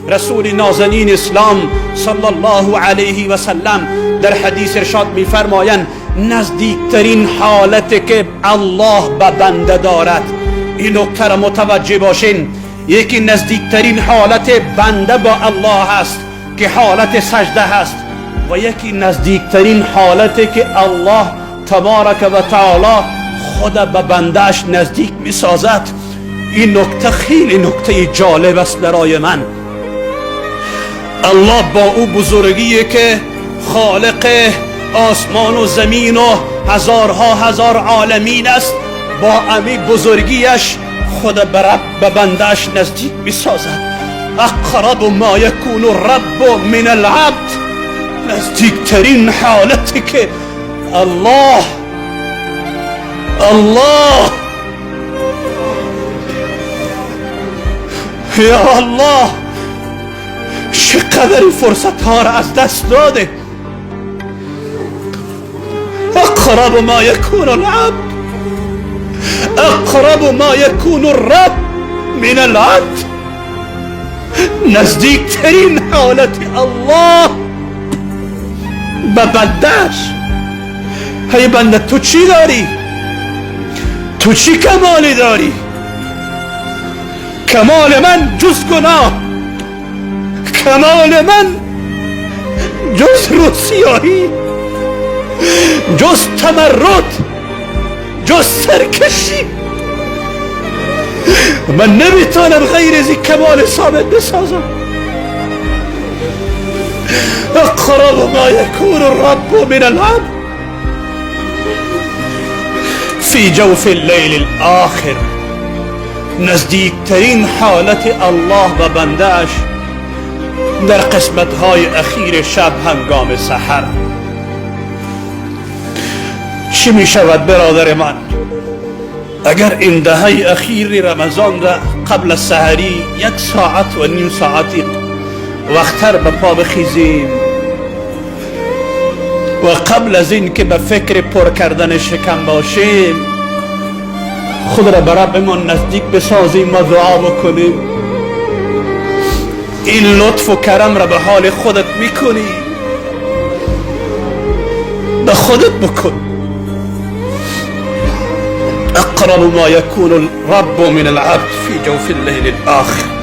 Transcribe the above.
رسول نازنین اسلام صلی الله علیه و سلم در حدیث ارشاد میفرمایند نزدیکترین حالت که الله به بنده دارد. این نکته را متوجه باشین، یکی نزدیکترین حالت بنده با الله هست که حالت سجده هست و یکی نزدیکترین حالت که الله تبارک و تعالی خود به بندهش نزدیک میسازد. این نکته خیلی نکته جالب است برای من. الله با او بزرگیه که خالق آسمان و زمین و هزارها هزار عالمین است، با امی بزرگیش خود به رب به بندهش نزدیک میسازد. اقرب ما یکون الرب من العبد، نزدیکترین حالتی که الله الله یا الله چقدر این فرصت ها را از دست داده. اقرب ما یکون العبد، اقرب ما یکون الرب من العبد، نزدیکترین حالت الله به بندهش. هی بنده تو چی داری؟ تو چی کمالی داری؟ کمال من جز گناه، کمال من جز روسیاهی، جز تمرد، جز سرکشی. من نمیتونم غیر از این کمال ثابت بسازم. اقرب ما يكون الرب من العبد في جوف الليل الآخر. نزدیکترین حالت الله به بندهش در قسمت های اخیر شب هنگام سحر. چی می شود برادر من اگر این دهه اخیر رمضان را قبل از سحری یک ساعت و نیم ساعتی وقتر به پا بخیزیم و قبل از این که به فکر پر کردن شکم باشیم خود را به ربمان نزدیک بسازیم و دعا بکنیم؟ این لطف و کرم را به حال خودت میکنی، به خودت بکن. اقرب ما يكون الرب من العبد في جوف الليل الآخر.